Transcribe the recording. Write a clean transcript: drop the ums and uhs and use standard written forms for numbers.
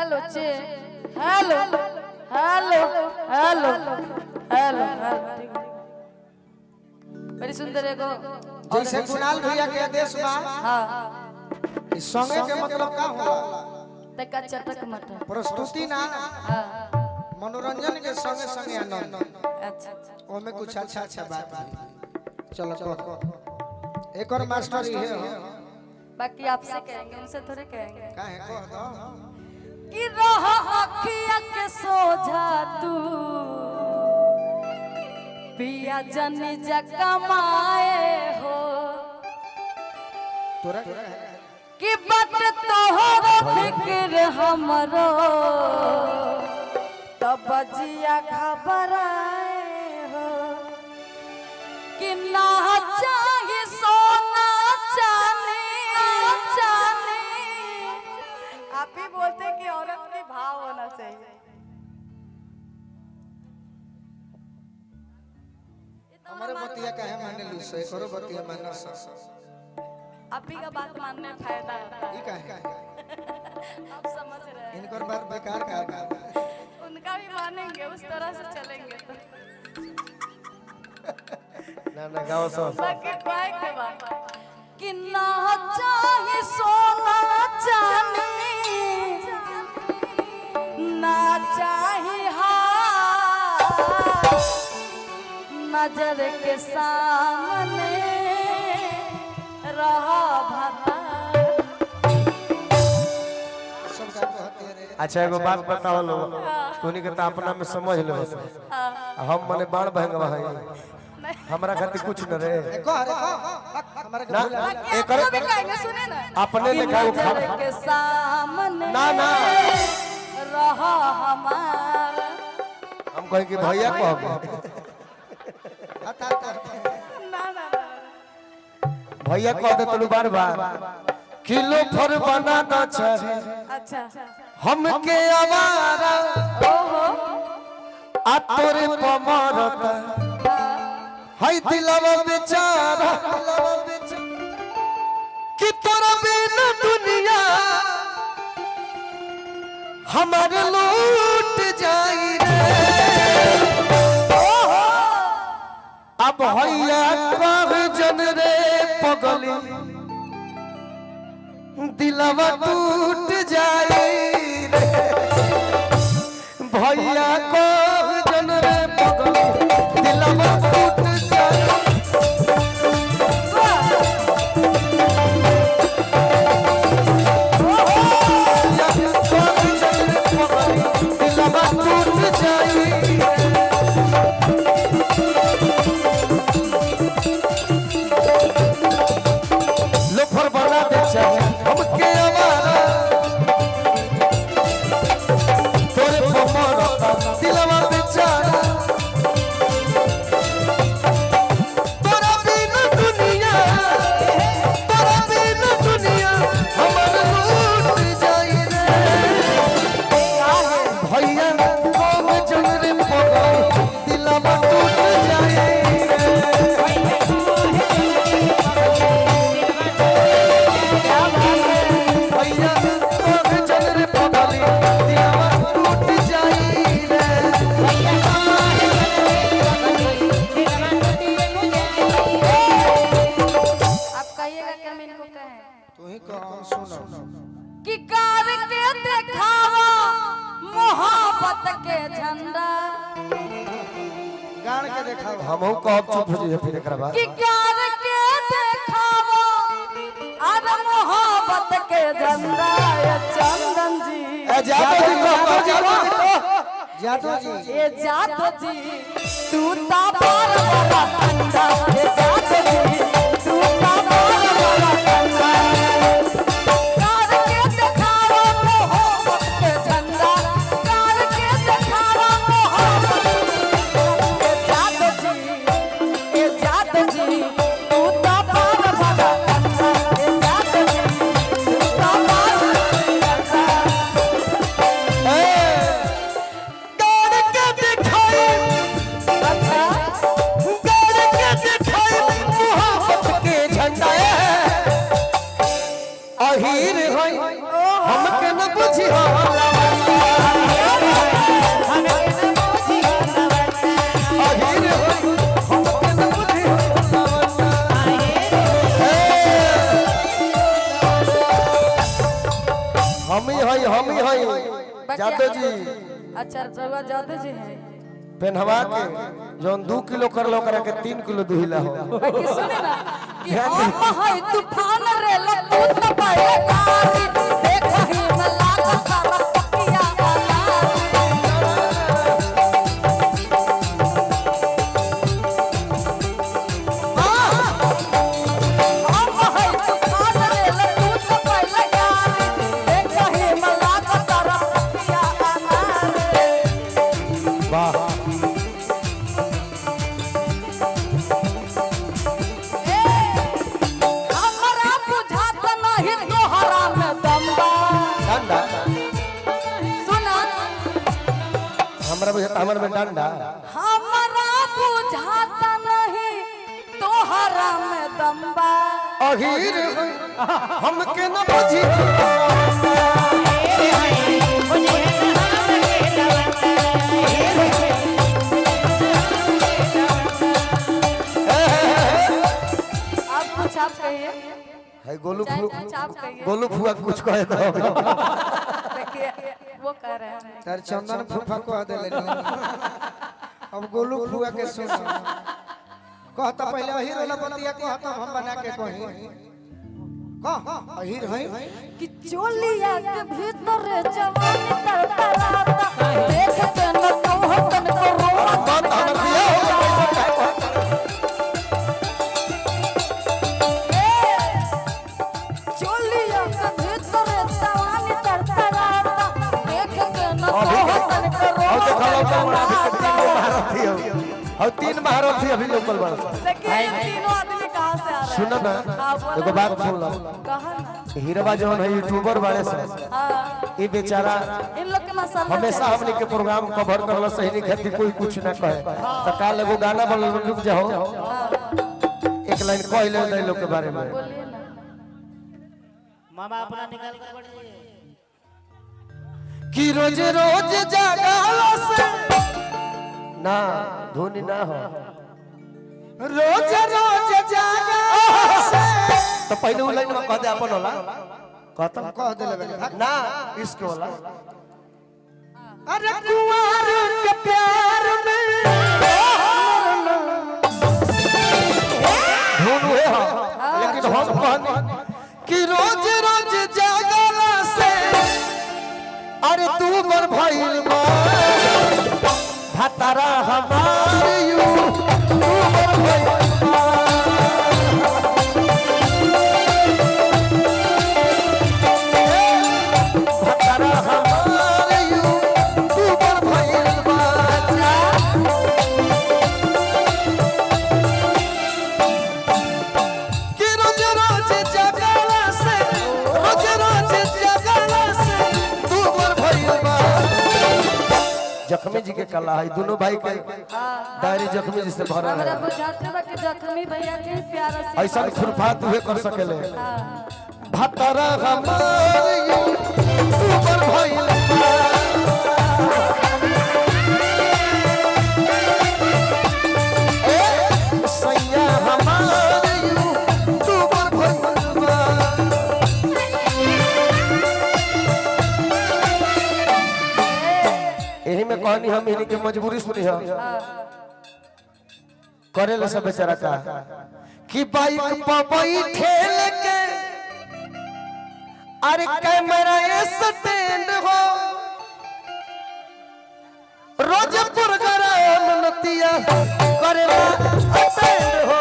Hello चे hello hello hello hello ठीक है। बड़ी सुंदर एगो जैसे कुणाल भैया के आदेश बा हाँ कि संगे के मतलब का होला तका चटक मटक प्रस्तुति ना हाँ मनोरंजन के संगे संगे आनंद अच्छा ओमे कुछ अच्छा अच्छा बात भी चलो कह एक और मास्टर ये हो बाकी आपसे कहेंगे उनसे थोड़े कहेंगे का है कह दो कि रह अखिया के सोझा तू पिया जनी जा कमाए हो तोरा के काहे? कि बट तोहरो फिक्र हमरो तब जिया घबराए हो कि ना चाहे सोना चांदी चांदी आप ही बोलते हैं कि औरत के भाव होना चाहिए। हमारे बतिया काहे माने लू से करो बतिया मानो सा आप ही का बात मानने में फायदा होता है। ई काहे आप समझ रहे हैं इनकर बात बेकार का बा उनका भी मानेंगे उस तरह से चलेंगे तो ना ना गाओ सब बाकी कोई के बात कि ना चाहे सोना चांदी ना चाहे हार नजर के सामने रहा भला सब का कहते रे अच्छा एगो बात बताओ लोग तोनी के तो अपना में समझ ले बस हम मने बाण बहंगवा है हमरा खातिर कुछ न रे ए, कह रे कह हमारे के ना भूल बाकी एकर आपको भी कहेंगे सुने ना अपने लेखा वो नजर खा के सामने ना, ना। रहा हमारा हम कहें कि भैया कहब हता कहते ना ना ना भैया कह दे तलू बार बार किलो फर बना ना चाहे अच्छा हमके आवारा ओहो आ तोरे पमरता हाय दिलवा बेचारा कि तोरा बिना दुनिया हमार लूट जाई रे अब भैया कह जन रे पगली दिलवा टूट जाई रे भैया कह जन रे पगली दिलवा टूट जाई भैया कह जन रे पगली दिलवा टूट जाई रे। लोफर बना दे चाहे हमके आवारा तोरे पमरता दिलवा बेचारा तोरा बिना दुनिया तोरा बिना दुनिया हमर लूट जाई रे भैया कम जन रे पगल दिलवा टूट जाई रे भैया कम जन रे पगली दिलवा टूट जाई रे आप कहिएगा कि हम इनको कहें तू ही कह हम सुनो कि कार के देखावा मोहब्बत के झंडा गाड़ के देखाओ हमहू कहब चुप हो जइहे फिर एकरा बाद कि कार के देखावा अरे मोहब्बत के झंडा ये चंदन जी ए जादो जी कह जादो जी कह जादू जी ये जादो जी तू ता बार वाला कंडा ये जादो जी तू ता बार वाला कंडा कार के देखावा मोहब्बत के झंडा कार के देखावा मोहब्बत के जादो जी ये जादो जी तू ता बार वाला कंडा ये जादो जी तू ता बार वाला कंडा ए गाड़ के दिखाई अच्छा गाड़ के दिखाई मोहब्बत के झंडा अहीर होई हमके न बुझी होला। हई हम ही हई जादव जी। अच्छा रउआ जादव जी हैं। पेनहवा के जौन 2 किलो कर लो करा के 3 किलो दुहिला हो। बाकी सुने ना कि ध्यान हम है तूफान रे लतू तबे गारी देखहि में लागत सारा पकिया अनारी। हम है तूफान रे लतू तबे गारी देखहि में लागत सारा पकिया अनारी। वाह हमरा बुझात नहीं तोहरा में दम बा। डंडा सुना हमरा बुझाता हमर में डंडा। हमरा बुझात नहीं तोहरा में दम बा। अहीर हमके न बुझी आप कुछ आप कहिए है गोलू चाहे फू कुछ आप कहिए। गोलू फुआ कुछ कहे तो देखिए वो कह रहे हैं हमने। तार चंदन फूफा कह देले अब गोलू फुआ के सुन कहता पहले अहीर वाला बतिया कहता हम बना के कही कह अहीर हई कि चोलिया के भीतर जवानी तरतराता देख के न तोह तन को रोआ बात हमर बियाह हो गइल, पैसा काहे कहत? चोलिया के भीतर जवानी तरतराता देख के न तोह तन को और रोआ देखो लौकल बड़ा अभी के तरतराता। 3 गो महारथी हो और 3 महारथी अभी लोकल बड़ा। देखिए ये तीनों आदमी कहाँ से आ रहे हैं? सुनो ना हाँ, बोला एगो बात सुन लो। कहा ना। हीरवा जौन है यूट्यूबर वाले से हाँ ये बेचारा इन लोग के मसाला हमेशा हमने के प्रोग्राम कवर करला सही नहीं खाती कोई कुछ ना कहे तो काल एगो गाना बनल रुक जाओ एक लाइन कह ले दे लोग के बारे में। बोलिए ना। मामा अपना निकाल के पढ़िए कि रोज रोज जागाला से ना धुन ना हो रोज रोज जागा से तो पहले उ लाइन में कह दे अपन होला कहता कह देले बनी भाग। ना इश्क होला। अरे कुंवर के प्यार में धुन उहे हो लेकिन हम कहनी कि रोज रोज जागाला से अरे तू बर भइल बा भतारा हमार you तू बर भइल बा। भतारा हमार you तू बर भइल बा। कि रोज रोज जगला से रोज रोज जगला से तू बर भइल बा। जखमी जी के कला है दोनों भाई के डायरी जखमी जी से भरल हमरा है। बुझाते बा कि जख्मी भैया के प्यारा से ऐसा खुरफात हुए कर सकेले। भतरा हमार you तू बर भइल बा। ए, सैया हमार you तू बर भइल बा। एही में कहनी हम इन्हीं के मजबूरी सुनी है करे ले सब बेचारा का कि बाइक पर बैठे लेके अरे कैमरा स्टैंड हो रोज प्रोग्राम नतिया करेला अटेंड हो।